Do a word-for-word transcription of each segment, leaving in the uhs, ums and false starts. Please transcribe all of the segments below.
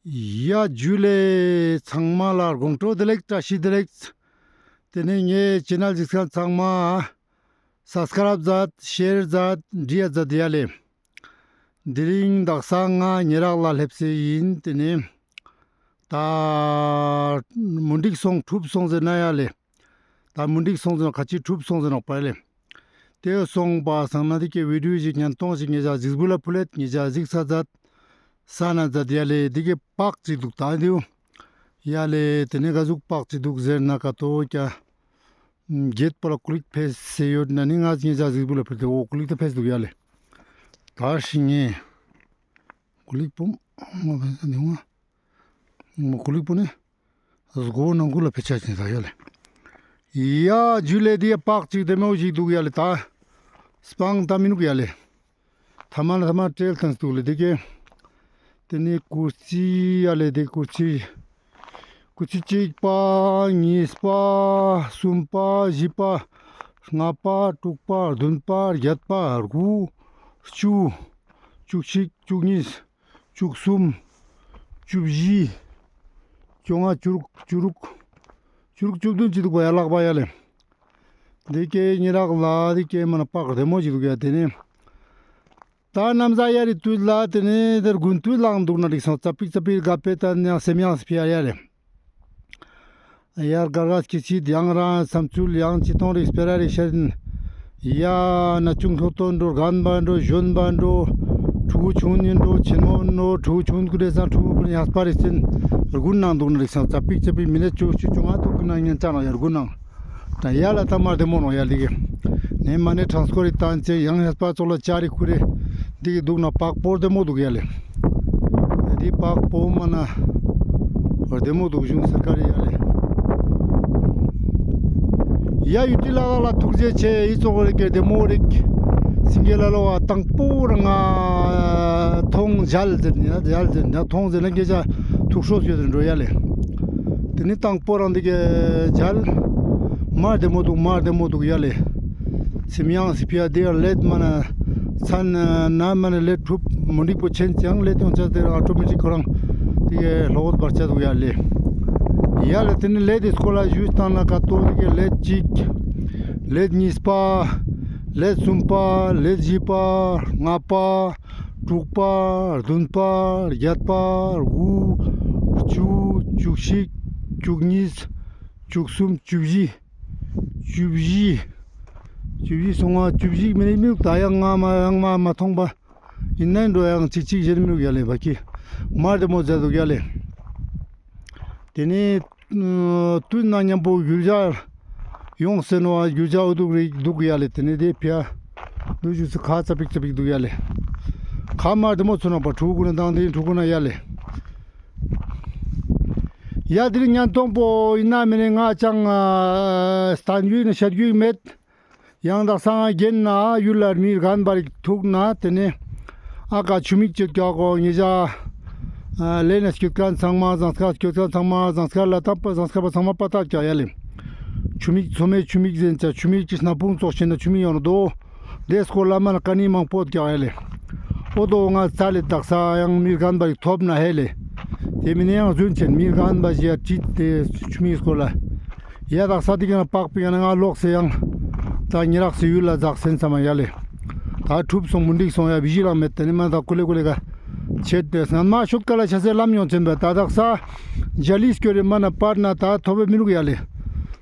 ཡ་ཇུ་ལེ། ཚང་མ་ལ་དགོང་དྲོ་བདེ་ལེགས། བཀྲ་ཤིས་བདེ་ལེགས། དེ་ནས་ངའི་ཆེ་ནལ་གཟིགས་མཁན་ཚང་མ་སབ་སི་ཀ་རབ་མཛད། ཤེར་མཛད། འབྲི་ཡ་མཛད་ཡ་ལེ། དེ་རིང་དག་ས་ང་ཉེ་རག་ལ་སླེབས་སེ་ཡིན། དེ་ནས་ད་མུན་དིག་སོང་ཁྲུབ་སོང་ཟེར་ན་ཡ་ལེ། ད་མུན་དིག་སོང་ཟེར་ན་ཁ་ཅིག་ཁྲུབ་སོང་ཟེར་ན་པ་ལེ། དེ་སོང་པ་སང་ན་དེ་ཀའི་བི་ཌིའོ་ཞིག་བརྙན་ཐུང་ཞིག་ངེད་ཅག་གཟིགས་འབུལ་ལ་ཕུལ་ལེད། ངེད་ཅག་གཟིགས་ས་མཛད། ས་ན་མཛད་ཡ་ལེ། དེ་ཀའི་པགས་ཅིག་འདུག་ད་དེའུ་ཡ་ལེ། དེ་ནས་ག་ཟུག་པགས་ཅིག་འདུག་ཟེར་ན་ཀ་ཏོ་ཀྱ་བརྒྱད་པོ་ལ་ཀུ་ལིག་ཕེས་སེ་ཡོད་ན་ནི་ང་ངེད་ཅག་གཟིགས་འབུལ་ལ་ཕུལ་ཏེ་འོ་ཀུ་ལིག་ཏ་ཕེས་འདུག་ཡ་ལེ། ད་ཤི་ངེ་ཀུ་ལིག་པོ་མ་ཕེས་ནི་ང་མ་ཀུ་ལིག་པོ་ནི། སྒོ་ནང་ཁུལ་ལ་ཕེ་ཆ་ཅིན་ས་ཡ་ལེ། ཡ་ཇུ་ལེ། དེ་པགས་ཅིག་བདེ་མོ་ཞིག་འདུག་ཡ་ལེ། ད་སྤང་ད་མི་ནུག་ཡ་ལེ། ཐ་མ་ན་ཐ་མ་སྤྲེལ་ཐང་འདུག་ལེ། དེ་ཀའི་དེ་ནས་ཀུ་ཙི་ཡ་ལེ། དེ་ཀུ་ཙི་ཀུ་ཙི་གཅིག་པ། གཉིས་པ། གསུམ་པ། བཞི་པ། ལྔ་པ། དྲུག་པ། བདུན་པ། བརྒྱད་པ། དགུ། བཅུ། བཅུ་གཅིག་བཅུ་གཉིས། བཅུ་གསུམ། བཅུ་བཞི། བཅོ་ལྔ། བཅུ་དྲུག་བཅུ་དྲུག་བཅུ་དྲུག་བཅུ་བདུན་ཅིག་འདུག་པ་ཡ་ལག་པ་ཡ་ལེ། དེ་ཀའི་ཉེ་རག་ལ་དེ་ཀའི་མ་ན་པགས་བདེ་མོ་ཅིག་འདུག་ཡ། དེ་ནས་ད་ནམ་ཟ་ཡ་རི་དུས་ལ་དེ་ནས་དེར་དགུན་དུས་ལངས་འདུག་ན་རིག་སོང་། ཙ་པིག་ཙ་པིག་དགའ་པེ་ད་ནས་སེམས་ཡངས་ཕི་ཡ་ཡ་ལེ། ཡར་གར་ག་སྐྱིད་ཆིད་ཡང་རང་བསམ་ཚུལ་ཡང་ཅི་གཏོང་རིགས་སྤེ་ར་རིགས་ཤད། ཡ་ན་ཆུང་ལྷོ་སྟོན་འགྲོ། རྒན་པ་འགྲོ། གཞོན་པ་འགྲོ། ཕྲུ་གུ་ཆུང་ངུན་འགྲོ། ཆེན་མོ་འགྲོ། ཕྲུ་གུ་ཆུང་ངུན་ཀུ་རེ་སང་ཕྲུ་གུ་ཀུན་ཡང་སྤར་རིགས་ཅན་དགུན་ནང་འདུག་ན་རིགས་སང་ཙ་པིག་ཙ་པིག་མི་ནས་ཅོ་ཅི་ཅོ་ང་འདུག་གི་ན་ཉན་ཅང་ཡར་དགུན་ནང་། ད་ཡ་ལ་ཐ་མར་བདེ་མོ་ནོ་ཡ་ལི་གི། ནས་མ་ནས་ཊྲན་སི་ཀོར་རི་ཏང་ཅེ་ཡང་ཧེ་སྤ་ཙོགས་ལ་ཅ་རི་ཁུ་རེ། འདི་གི་འདུག་ན་པགས་པོ་བདེ་མོ་འདུག་ཡ་ལེ། འདི་པགས་པོ་མ་ན་བདེ་མོ་འདུག་གཞུང་སར་ཀར་ཡ་ལེ། ཡ་ཡུ་ཏི་ལ་ལ་ལ་ཐུགས་རྗེ་ཆེ། ཨི་ཙོགས་རིག་གི་བདེ་མོ་རིག་སིང་གེ་ལ་ལོ་བ་དང་པོ་རང་ང་ཐོང་ཇལ་ཟེར་ནི་ན་ཇལ་ཟེར་ནི་ན་ཐོང་ཟེར་ན་སྐད་ཆ་ཐུགས་སྲོག་ཡོད་འགྲོ་ཡ་ལེ། དེ་ནི་དང་པོ་རང་འདི་གི་ཇལ་མ་བདེ་མོ་འདུག་མ་བདེ་མོ་འདུག་ཡ་ལེ། སེམས་ཡང་སི་ཕི་ཡ་དེ་ཡང་ལེད་མ་ན་ཚན་ན་མ་ན་ལེད་ཕྲུབ་མོ་འགྲིག་པོ་ཆེན་ཅང་ལེད་ཡོང་ཆ་དེ་རང་ཨ་ཊོ་མེ་ཊིག་ཁོ་རང་དེ་གི་ལོག་བར་ཆ་འདུག་ཡ་ལེ། ཡ་ལེ་དེ་ནི་ལེད་དེ་སྐོར་ལ་ཞུས་བཏང་ན་ཀ་ཏོ་དེ་གི་ལེད་གཅིག་ལེད་གཉིས་པ། ལེད་གསུམ་པ། ལེད་བཞི་པ། ལྔ་པ། དྲུག་པ། བདུན་པ། བརྒྱད་པ། དགུ། བཅུ། བཅུ་གཅིག་བཅུ་གཉིས། བཅུ་གསུམ། བཅུ་བཞི། བཅུ་བཞི། བཅུ་བཞི་སོང་ང་བཅུ་བཞི་མི་རིགས་མི་རུག་ད་ཡང་ང་མ་ཡང་མ་མ་མཐོང་པ། ཡིན་ནའི་འགྲོ་ཡང་གཅིག་གཅིག་གཞན་མི་རུག་ཡ་ལེ་བ་ཀི། མ་བདེ་མོ་མཛད་འདུག་ཡ་ལེ། དེ་ནས་དུས་ན་མཉམ་པོ་རྒྱུ་ཆ་ཡོང་སེ་ནོ་བ་རྒྱུ་ཆ་འུ་དུག་རིག་འདུག་ཡ་ལེ། དེ་ནས་དེ་ཕི་ཡ་འདུག་ཞུ་སུ་ཁ་ཙ་པིག་ཙ་པིག་འདུག་ཡ་ལེ། ཁ་མ་བདེ་མོ་ཚུ་ནོ་བ་ཕྲུ་གུ་ན་དང་དེ་ཕྲུ་གུ་ན་ཡ་ལེ། ཡ་དེ་རིང་ཉན་ཐོང་པོ་ཡིན་ན་མིན་ནི་ང་ཅང་ཨ་སྟན་རྒྱུ་ཡིན་ཤད་རྒྱུ་ཡིན་མེད། ཡང་དག་ས་ང་རྒན་ན་ཡུལ་ལ་མི་རྒན་པ་རིག་ཐུག་ན་དེ་ནས་ཨ་ཀ་ཆུ་མིག་ཅིག་ཀྱག་གོ་ངེ་ཅག་ཨ་ལེ་ན་སྐྱོད་མཁན་ཚང་མ་ཟངས་དཀར་སྐྱོད་མཁན་ཚང་མ་ཟངས་དཀར་ལ་ཐམ་པ་ཟངས་དཀར་པ་ཚང་མ་པ་ཏག་ཀྱག་ཡ་ལེ། ཆུ་མིག་ཚོ་མེ་ཆུ་མིག་ཟེར་ན་ཆུ་མིག་ཅིག་སྣ་ཕུང་ཙོགས་ཤེས་ན་ཆུ་མིག་ཡོང་རུ་དོ། དེ་སྐོར་ལ་མ་ན་ཀ་ནི་མང་པོ་ཀྱག་ཡ་ལེ། འོ་དོ་ང་ཙ་ལེ་དག་ས་ཡང་མི་རྒན་པ་རིག་ཐོབ་ན་ཧེ་ལེ། དེ་མིན་ཡང་རྫུན་ཆེན་མི་རྒན་པ་ཞིག་ཡ་ཁྲིད་དེ་ཆུ་མིག་སྐོར་ལ། ཡ་དག་ས་དེ་ག་ན་པག་པི་ཡ་ན་ང་ལོག་སེ་ཡང་། ད་ཉེ་རག་སེ་ཡུལ་ལ་འཛག་སེན་ས་མ་ཡ་ལེ། ད་ཁྲུབ་སོང་མུན་དིག་སོང་ཡ་བི་ཞི་ལང་མེད་དེ་ནི་མ་ད་ཀུ་ལེ་ཀུ་ལེ་ག་ཆེད་དེ་སྔན་མ་ཤུད་ཀ་ལ་ཆ་སེ་ལམ་ཡོང་ཆེན་པ་ད་དག་ས་ཇ་ལི་སྐྱོ་རེ་མ་ན་པར་ན་ད་ཐོབ་པའི་མི་རུག་ཡ་ལེ།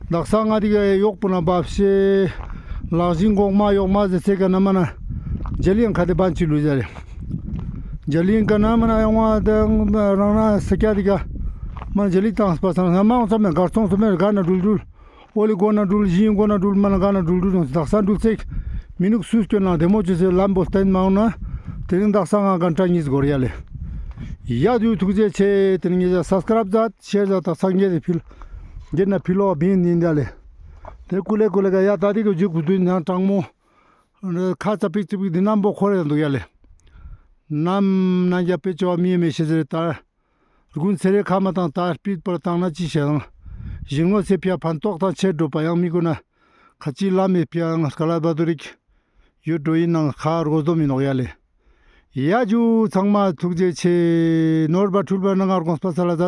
དག་ས་ང་དེ་ག་ཡོག་པོ་ན་བབས་སེ་ལག་ཞིང་གོག་མ་ཡོག་མ་ཟེར་སེ་ག་ན་མ་ན་ཇ་ལི་ཡང་ཁ་དེ་བན་ཅི་ལུས་ཡ་ལེ། ཇ་ལི་ཡང་ག་ན་མ་ན་ཡོང་བ་དང་རང་རང་ས་སྐྱ་དེ་ག་མ་ན་ཇ་ལི་བཏང་སྤ་སང་སྔན་མ་འོང་ས་མེད་གར་སོང་ས་མེད་ག་ན་འགྲུལ་འགྲུལ། ཨོ་ལི་གོ་ན་འགྲུལ་ཞིང་གོ་ན་འགྲུལ་མ་ན་ག་ན་འགྲུལ་འགྲུལ་ཡོང་དག་ས་འགྲུལ་ཚེག་མི་ནུག་སུས་སྐྱོན་ན་བདེ་མོ་ཅོས་སེ་ལམ་པོ་བསྟན་མ་འོང་ན་དེ་རིང་དག་ས་ང་ག་ན་ཏྲ་གཉིས་འགོར་ཡ་ལེ། ཡ་དུས་ཐུགས་རྗེ་ཆེ། དེ་རིང་ངེ་ཅག་སབ་སི་ཀ་རབ་མཛད་ཤེར་མཛད་དག་ས་ངེ་དེ་ཕིལ་འགྱེད་ན་ཕིལ་ལོ་བིན་ཡིན་ཡ་ལེ། དེ་ཀུ་ལེ་ཀུ་ལེ་ག་ཡ་ད་དེ་གི་མཇུག་བུ་དུས་ནང་དྲང་མོ་ཁ་ཙ་པིག་ཙི་པིག་འདི་ནམ་པོ་ཁོ་རེ་འདུག་ཡ་ལེ། ནམ་ན་རྒྱ་པེ་ཅོ་བ་མི་ཡེ་མེ་ཤེས་ཟེར་ད། དགུན་ཚེ་རེ་ཁ་མ་བཏང་ད་སྤིད་པར་བཏང་ན་ཅི་ཤེས་དང་། ཞིང་ངོ་ཚེ་ཕྱི་ཕན་ཐོགས་དང་ཆེད་འགྲོ་པ་ཡང་མི་དགོས་ན། ཁ་ཅིག་ལམ་མེ་ཕྱི་ཡང་སྐ་ལ་བ་དུ་རིག་ཡོད་འགྲོ་ཡིན་ནང་ཁ་རོ་སྡོམ་ཡིན་ནོག་ཡ་ལེ། ཡ་ཇུ་ཚང་མ་ཐུགས་རྗེ་ཆེ། ནོར་བ་འཁྲུལ་བ་སྣང་ངར་དགོངས་པ་སལ་ལ་མཛད།